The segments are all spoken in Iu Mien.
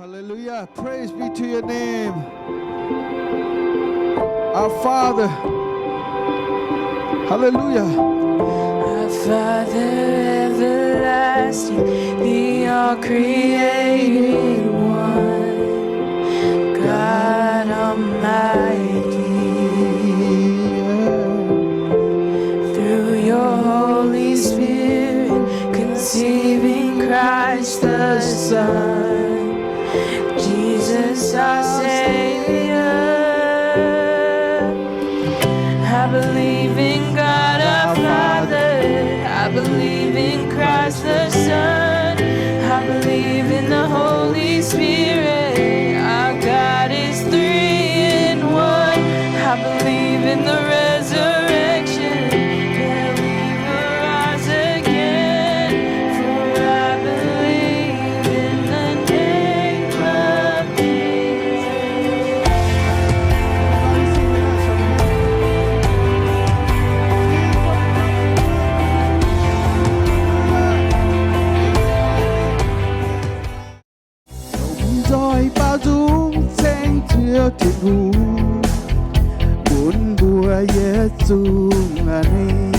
Hallelujah. Praise be to your name, our Father. Hallelujah. Our Father everlasting, the all created one, God Almighty. Through your Holy Spirit, conceiving Christ the Son, Jesus our Savior. I believe in God our Father. I believe in Christ the Son. I believe in the Holy Spirit. Our God is three in one. I believe in the resurrection, that we will rise again. For I believe in the name of Jesus. Nzoih baaux nzung ceng Ziouv Tin-Hungh, bun mbuo yietc zungv a'hneiv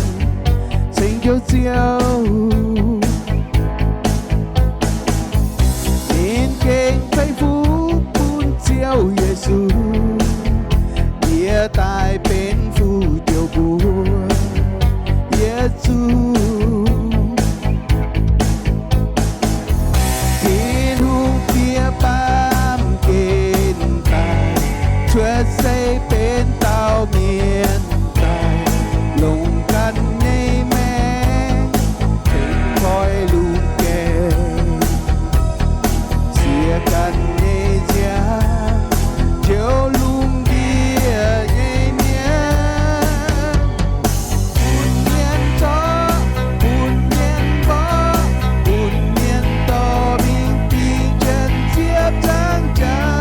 ceng Ziouv Ziouv. Ninh gengh peix fuqv bun Ziouv Yesu, yie daaih benx fuqv joux mbuo yietc zungv. Tin-Hungh fiev baamh gen daaih, cuotv seix benx dauh mienh daaih, longc ganh nyei maengc tengx koi lungh gaengh, siex ganh nyei nziaamv joux lungh ndiev nyei mienh. Bun mienh zorqv, bun mienh mborqv, bun mienh dorh mingh dingh jienv ziepc nzaangc jaax.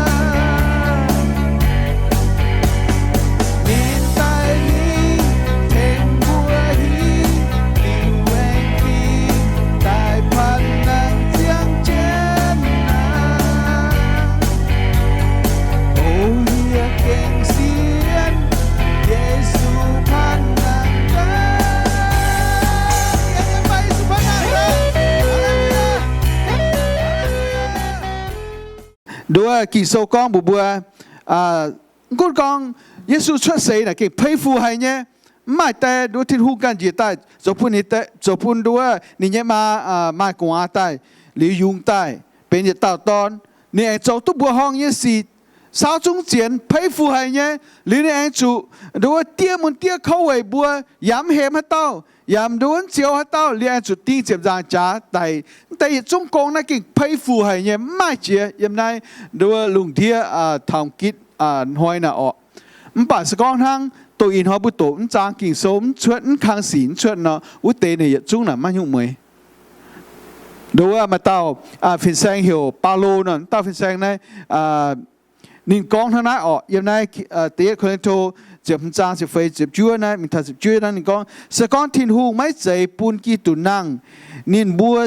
Ninh daaih mingh tengx mbuo hiuv diuh waengx fingx daaih panh nangh ziangh jienv naaiv. O yie gengh sienx Yesu panh nangh jaax. Nduov Ging-Sou gorngv mbuox mbuo, mv gunv gorngv Yesu cuotv seix naaic gengh peix fuqv haic nyei. Mv maaih deix nduov Tin-Hungh ganh njiec daaih zoux bun ninh, zoux bun nduov ninh nyei maa maaih gu'nguaaz daaih, liuz yungz daaih benx yietc dauh dorn, ninh aengx zoux duqv mbuoqc horngh nyei sic, saau zungv zienx, peix fuqv haic nyei. Liuz ninh aengx zuqc nduov diev mun diev kouv weic mbuo, yaac mv hemx haaix dauh, yaac nduov mv zioux haaix dauh, liuz aengx zuqc dingh ziepc nzaangc jaax daic. Mv deix yietc zungv gong naaiv gengh peix fuqv haic nyei, mv maaih jiex yiem naaiv nduov lungh ndiev taux gitv hnoi naaic orqc. Mv baac se gorngv hnangv doqc ih hnoi mbuo doqc mv zaang Ging-Sou mv cuotv, mv kang sic mv cuotv nor, wuov deix ninh yietc zungv naaic maiv nyungc mueiz. Nduov maaih dauh fin-saeng heuc Baulo nor, dauh fin-saeng naaiv, ninh gorngv hnangv naaiv orqc, yiem naaiv da'yietv Ko^lin^to ziepc hmz zaang ziepc feix ziepc juov naaiv, mingh taux ziepc juov naaiv ninh gorngv, se gorngv Tin-Hungh maiv zeiz bun Giduc nangh, ninh mbuo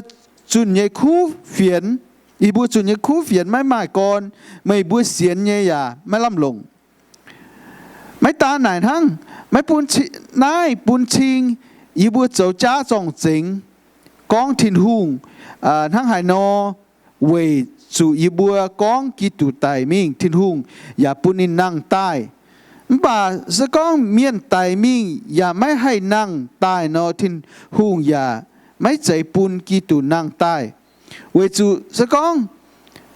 zunh nyei kuv fienx, yie mbuo zunh nyei kuv fienx maiv maaih gorn, meih mbuo sienx nyei yaac maiv lamh longc. Maiv daan naaic hnangv, maiv bun, naaiv bun cing yie mbuo zoux jaav zorng-zengx gorngv Tin-Hungh hnangv haaix nor, weic zuqc yie mbuo gorngv Giduc daic mingh, Tin-Hungh yaac bun ninh nangh daaih. Mv baac se gorngv mienh daic mingh yaac maiv haih nangh daaih nor, Tin-Hungh yaac maiv zeiz bun Giduc nangh daaih. Weic zuqc se gorngv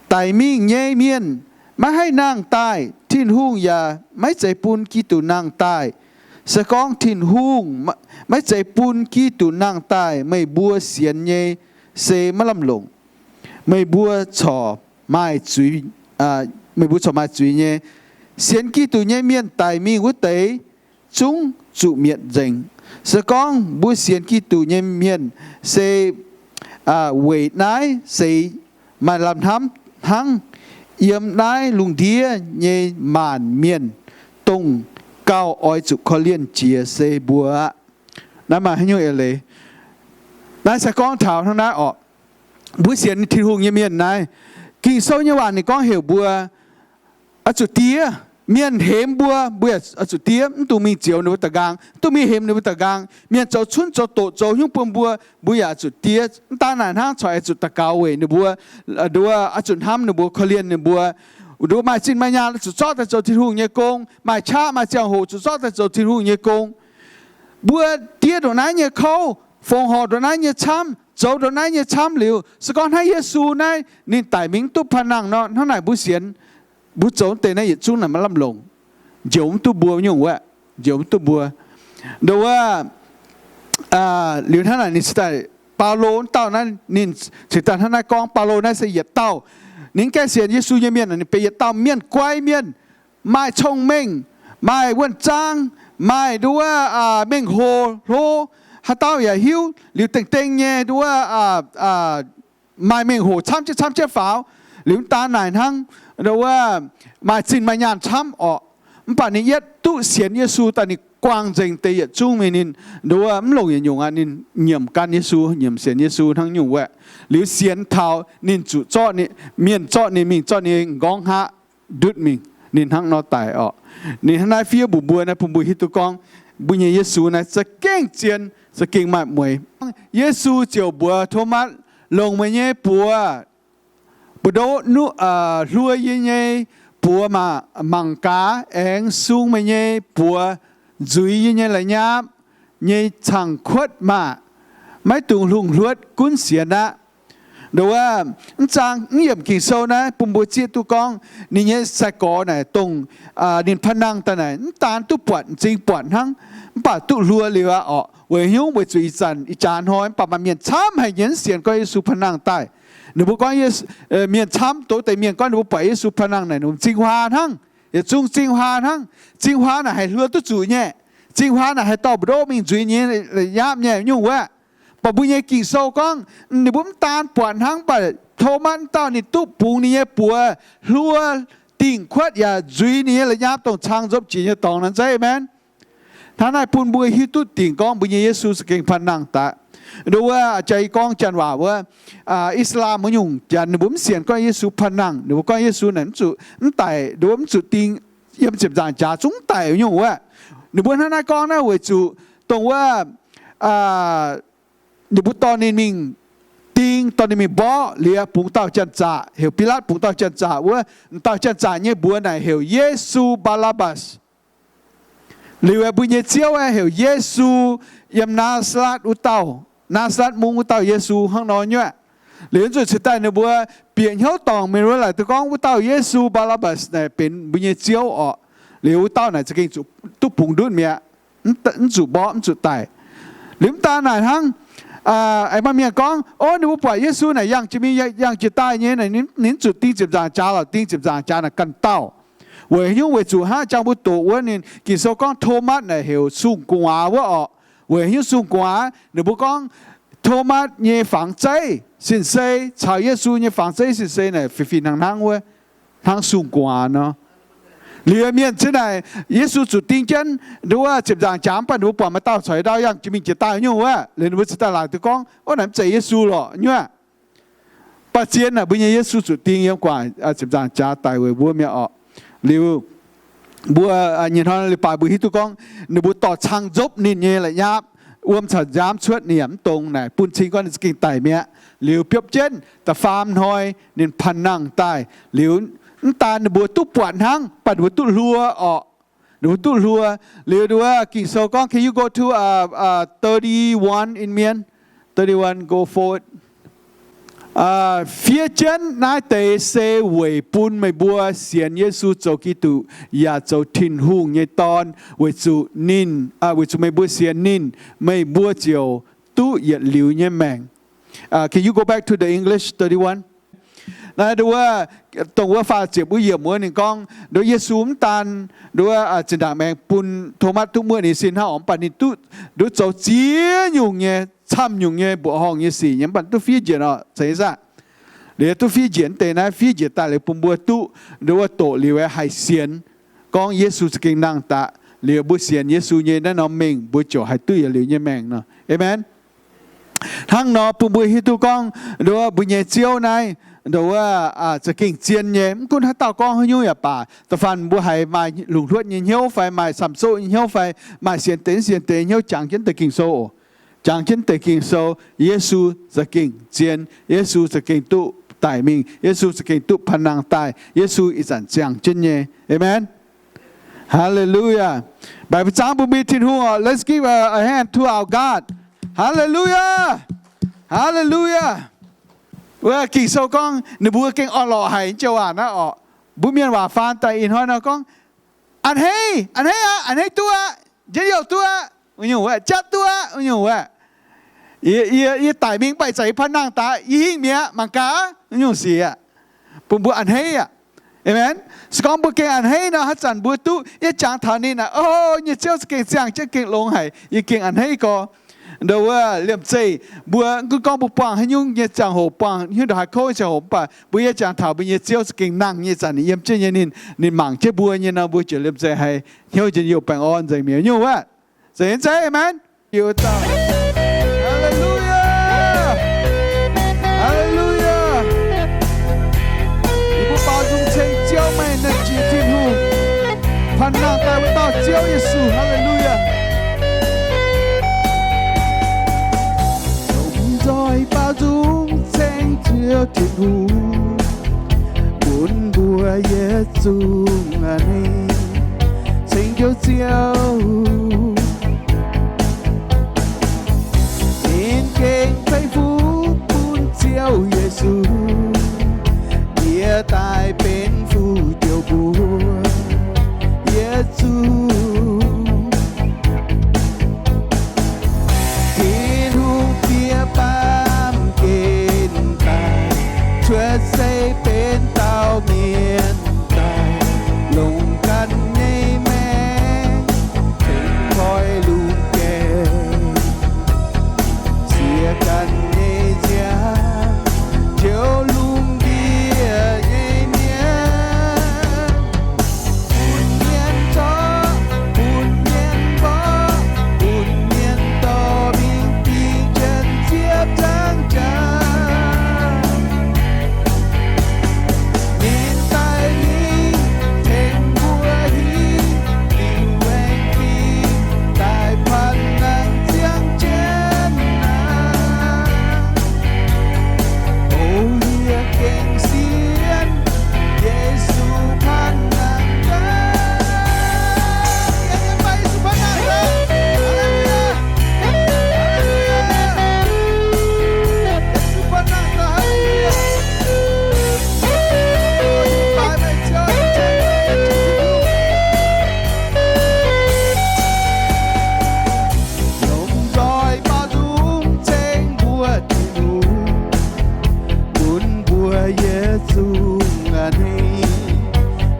daic mingh nyei mienh maiv haih nangh daaih, Tin-Hungh yaac maiv zeiz bun Giduc nangh daaih. Se gorngv Tin-Hungh maiv zeiz bun Giduc nangh daaih, meih mbuo sienx nyei se maiv lamh longc. Meih mbuo corc maaih zuiz, meih mbuo corc maaih zuiz nyei. Sienx Giduc nyei mienh daic mingh wuov deix zungv zuqc mietc nzengc. Se gorngv mbuo sienx Giduc nyei mienh se weic naaiv seix maaih lamh hnamv hnangv yiem naaiv lungh ndiev nyei maanc mienh, dongh gauh oix zuqc korv-lienh jiex se mbuo aqv. Naaiv maaih haaix nyungc eix leiz? Naaiv se gorngv taux hnangv naaiv orqc. Mbuo sienx Tin-Hungh nyei mienh naaiv, Ging-Sou nyei waac ninh gorngv heuc mbuo oix zuqc diev. Mienh hemx mbuo, mbuo yaac oix zuqc diev, mv dungx mingh zioux ninh mbuo da'nqaang, mv dungx mingh hemx ninh mbuo da'nqaang. Mienh zoux cunv zoux doqc zoux haaix nyungc bun mbuo, mbuo yaac oix zuqc diev. Mv daan naaic hnangv, corc oix zuqc daux gaux weic ninh mbuo, nduov, oix zuqc hnamv ninh mbuo, korv-lienh ninh mbuo. Nduov, maaih zinh maaih nyaanh oix zuqc zorqv daaih zoux Tin-Hungh nyei gong. Maaih qaqv maaih ziangh hoc zuqc zorqv daaih zoux Tin-Hungh nyei gong. Mbuo diev ndongc naaiv nyei kouv, fongc horc ndongc naaiv nyei camv, zoux ndongc naaiv nyei camv liuz, se gorngv hnangv Yesu naaiv ninh daic mingh mv duqv panh nangh nor, hnangv naaic mbuo sienx, mbuo zoux deix naaiv yietc zungv naaic maiv lamh longc, njoux mv duqv mbuo nyungc wuov, njoux mv duqv mbuo. Nduov, liuz hnangv naaic ninh cingx daaih, Baulo wuov dauh naaiv ninh cingx daaih hnangv naaiv gorngv, Baulo naaiv se yietc dauh, ninh gaengh sienx Yesu nyei mienh, ninh benx yietc dauh mienh guai mienh, maaih cong-mengh, maaih wuonh zaang, maaih nduov, mengh hoc hlo, haaix dauh yaac hiuv liuz dengh dengh nyei nduov, maaih mengh hoc camv jienv camv jienv faaux. Liuz mv daan naaic hnangv, nduov, maaih zinh maaih nyaanh camv orqc. Mv baac ninh yietv duqv sienx Yesu daaih ninh guangc nzengc deix yietc zungv mingh. Ninh nduov mv longc yietc nyungc aqv. Ninh nyiemc gan Yesu, nyiemc sienx Yesu hnangv nyungc wuov. Liuz sienx taux ninh zuqc zorqv, mienh zorqv ninh mingh, zorqv ninh m'nqorngv hngaqv ndutv mingh, ninh hnangv nor daic orqc. Ninh hnangv naaiv fiev mbuox mbuo naaiv bun mbuo hiuv duqv gorngv mbuo nyei Yesu naaiv za'gengh zien, za'gengh maaih mueix. Yesu ziouc mbuox Tomatv, Longc meih nyei buoz, buoz-ndoqv hluo yie nyei buoz maah! Mangc gaax, aengx sung meih nyei buoz nzuiz yie nyei la'nyaapv nyei cang-kuotv maah! Maiv dungx hlungh hluotv gunv sienx aqv. Nduov, mv zaang mv yiemc Ging-Sou naaiv bun mbuo zieqv duqv gorngv ninh nyei sai-gorx naaic dongh ninh panh nangh daaih naaic mv daan duqv buatc, m'zing buatc hnangv, mv baac duqv hluo liuz aqv orqc. Weic haaix nyungc? Weic zuqc ih zanc, ih jaax hnoi mv baac maaih mienh camv haic nyei mv sienx gorngv Yesu panh nangh daaih. Ninh mbuo gorngv, mienh camv, doz deix mienh gorngv ninh mbuo buatc Yesu panh nangh naaic, ninh m'zing huaa hnangv, yietc zungv m'zing huaa hnangv. M'zing huaa naaic haih hluo duqv zuqc nyei. M'zing huaa naaic haih dorh mbu'ndongv mingh nzuiz ninh nyei la'nyaapv nyei nyungc wuov. Mv baac mbuo nyei Ging-Sou gorngv ninh mbuo mv daan buatc hnangv, mv baac Tomatv wuov dauh ninh duqv bungx ninh nyei buoz hluo dingh kuotv yaac nzuiz ninh nyei la'nyaapv dongh cang nzopv jiex nyei dorngx naaiv zeiv, aamen. Hnangv naaiv bun mbuo hiuv duqv dingc gorngv mbuo nyei Yesu za'gengh panh nangh daaih. Nduov, jaa yie gorngv janx waac wuov, Islam wuov nyungc janx ninh mbuo mv sienx gorngv Yesu panh nangh. Ninh mbuo gorngv Yesu naaic mv zuqc, mv daic, nduov, mv zuqc ding yiem ziepc nzaangc jaax, zungv mv daic nyungc wuov. Ninh mbuo hnangv naaiv gorngv naaiv weic zuqc dongh wuov, ninh mbuo dorh ninh mingh ding, dorh ninh mingh mborqv liuz bungx dauh janx-zaqc, heuc Bilaatv bungx dauh janx-zaqc wuov. M'dauh janx-zaqc nyei mbuox naaic heuc Yesu Barabbas. Liuz mbuo nyei Ziouv aeqv, heuc Yesu, yiem Naa^saa^letv wuov dauh, Naa^saa^letv Mungv wuov dauh Yesu hnangv nor nyuoqv. Liuz nzunc cingx daaih ninh mbuo bieqc hnyouv dorngc mingh wuov, laaic duqv gorngv wuov dauh Yesu Barabbas naaic benx mbuo nyei Ziouv orqc. Liuz wuov dauh naaic za'gengh duqv bungx ndutv mi'aqv, mv zuqc mborqv, mv zuqc daic. Liuz mv daan naaic hnangv, aengx maaih mienh gorngv, Ov, ninh mbuo buatc Yesu naaic yangh jiex mingh yangh jiex daaih nyei, ninh mv zuqc ding ziepc nzaangc jaax lorqc, ding ziepc nzaangc jaax naaic ganh dauh. Weic haaix nyungc? Weic zuqc hnangv jangx mbuo doqc wuov ninh, Ging-Sou gorngv Tomatv naaic heuc sung gu'nguaaz wuov orqc. Weic haaix nyungc sung gu'nguaaz? Ninh mbuo gorngv Tomatv nyei fangx zeiv sin-sei caux Yesu nyei fangx zeiv sin-sei naaic fih fih hnangv hnangv wuov, hnangv sung gu'nguaaz nor. Liuz mienh ziouc naaic, Yesu zuqc ding jienv nduov ziepc nzaangc jaax, mv baac ninh mbuo buatc maaih dauh caux dauh yangh jiex mingh jiex daaih nyungc wuov. Liuz ninh mbuo cingx daaih laaic duqv gorngv, Ov, naaic mv zeiz Yesu lorqc nyuoqv. Mv baac zien naaic mbuo nyei Yesu zuqc ding yiem gu'nguaaz ziepc nzaangc jaax daic weic mbuo mi'aqv orqc. Liuz mbuo nyei hnoi leiz-baaix mbuo hiuv duqv gorngv ninh mbuo dorh cang nzopv ninh nyei la'nyaapv, wuom caux nziaamv cuotv ninh yaac mv dongz naaic, bun cing gorngv ninh za'gengh daic mi'aqv. Liuz biopv jienv da'faam hnoi ninh panh nangh daaih. Liuz mv daan ninh mbuo duqv buatc hnangv, mv baac ninh mbuo duqv hluo orqc. Ninh mbuo duqv hluo. Liuz nduov Ging-Sou gorngv, can you go to, uh, uh, thirty-one in Mien? Thirty-one, go forward. Fiev jienv naaiv deix se weic bun meih mbuo sienx Yesu zoux Giduc yaac zoux Tin-Hungh nyei Dorn, weic zuqc ninh, weic zuqc meih mbuo sienx ninh, meih mbuo ziouc duqv yietc liuz nyei maengc. Can you go back to the English, thirty-one? Naaiv nduov, dongh wuov faah ziepc wuov yiemc wuov ninh gorngv, nduov Yesu mv daan nduov zinh ndaangc maengx bun Tomatv duqv muoqv ninh sin hnangv orqc, mv baac ninh duqv, nduov zoux ziex nyungc nyei, camv nyungc nyei, mbuoqc horngh nyei sic nyei, mv baac duqv fiev njiec orqc, ceix saah? Liuz duqv fiev njiec deix naaiv, fiev njiec daaih liuz bun mbuo duqv nduov doqc liuz haih sienx gorngv Yesu za'gengh nangh daaih. Liuz mbuo sienx Yesu nyei naaiv norm mengh mbuo ziouc haih duqv yietc liuz nyei maengc nor. Aamen. Hnangv nor bun mbuo hiuv duqv gorngv nduov mbuo nyei Ziouv naaiv, Ndongc wuov, za'gengh zien nyei. Mv gunv haaix dauh gorngv haaix nyungc yaac baac, da'faanh mbuo haiz maaih lungc hluotv nyei hnyouv fai maaih camv-soqv nyei hnyouv fai maaih sienx deix sienx deix nyei hnyouv, jangx jienv deix Ging-Sou oc. Jangx jienv deix Ging-Sou, Yesu za'gengh zien. Yesu za'gengh duqv daic mingh. Yesu za'gengh duqv panh nangh daaih. Yesu ih zanc ziangh jienv nyei. Amen. Hallelujah. Mbaih mbuo zaangv bun mbuo nyei Tin-Hungh oc. Let's give a, a hand to our God. Hallelujah. Hallelujah. Wuov Ging-Sou gorngv ninh mbuo gengh orn-lorqc haic nyei joux waac naaiv oc. Mbuo mienh waac faan daaih ih hnoi nor gorngv, a'hneiv, a'hneiv aqv, a'hneiv duqv aqv, njien-youh duqv aqv, wuov nyungc wuov, jatv duqv aqv, wuov nyungc wuov. Yie, yie, yie daic mingh mv baac ih zanc yie panh nangh daaih, yie hingh mi'aqv, mangc gaax, wuov nyungc sic aqv. Bun mbuo a'hneiv aqv. Amen. Se gorngv mbuo gengh a'hneiv nor, haaix zanc mbuo duqv yietv jangx taux ninh aqv, o, nyei Ziouv za'gengh ziangh jienv gengh longx haic, yie gengh a'hneiv gorx. Ndongc wuov liemh zeih mbuo mv gunv gorngv mbuo buangh haaix nyungc nyei ziangh hoc, buangh hnyouv ndongc haaix kouv nyei ziangh hoc, mv baac mbuo yietv jangx taux mbuo nyei Ziouv za'gengh nangh nyei zanc ninh yiem jienv nyei, ninh, ninh mangc jienv mbuo nyei nor, mbuo ziouc liemh zeih haaix hnyouv njien-youh baengh orn nzengc mi'aqv. Wuov nyungc wuov. Za'gengh zeiv, amen. Yiu dauh. Hallelujah. Hallelujah. Yie mbuo baaux nzung ceng Ziouv, meih naaiv jiex Tin-Hungh, panh nangh daaih wuov dauh Ziouv Yesu. Hallelujah. Lomh nzoih baaux nzung ceng Ziouv Tin-Hungh, bun mbuo yietc zungv a'hneiv ceng Ziouv, Ziouv. Ninh gengh fei fuqv bun Ziouv Yesu, yie daaih benx fuqv joux mbuo yietc zungv. Tin-Hungh fiev baamh gen daaih, cuotv seix benx dauh mienh daaih, longc ganh nyei maengc tengx koi lungh gaengh, siex ganh nyei nziaamv njoux lungh ndiev nyei mienh. Bun mienh zorqv, bun mienh mborqv, bun mienh dorh mingh dingh jienv ziepc zangv jaax. Ninh daaih lingh tengx mbuo hiuv duqv waengh fingx daaih panh nangh ziangh jienv naaic. O, yie gengh sienx Yesu panh nangh daaih. Yie nyei maaiz Yesu panh nangh daaih. Haleluya. Haleluya. Yesu panh nangh daaih. Haleluya. Yie baaix meih Ziouv, yie baaix meih Ziouv. Lomh nzoih baaux nzung ceng mbuo Tin-Hungh, bun mbuo yietc zungv a'hneiv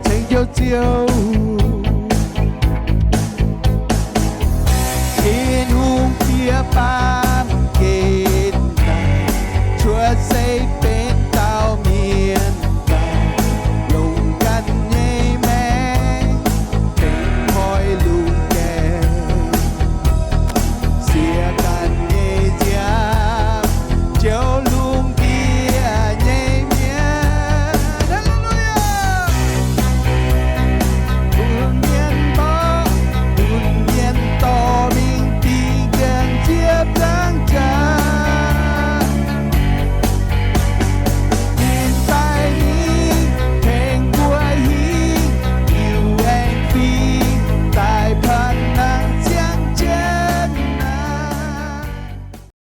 ceng Ziouv, Ziouv. Tin-Hungh fiev baamh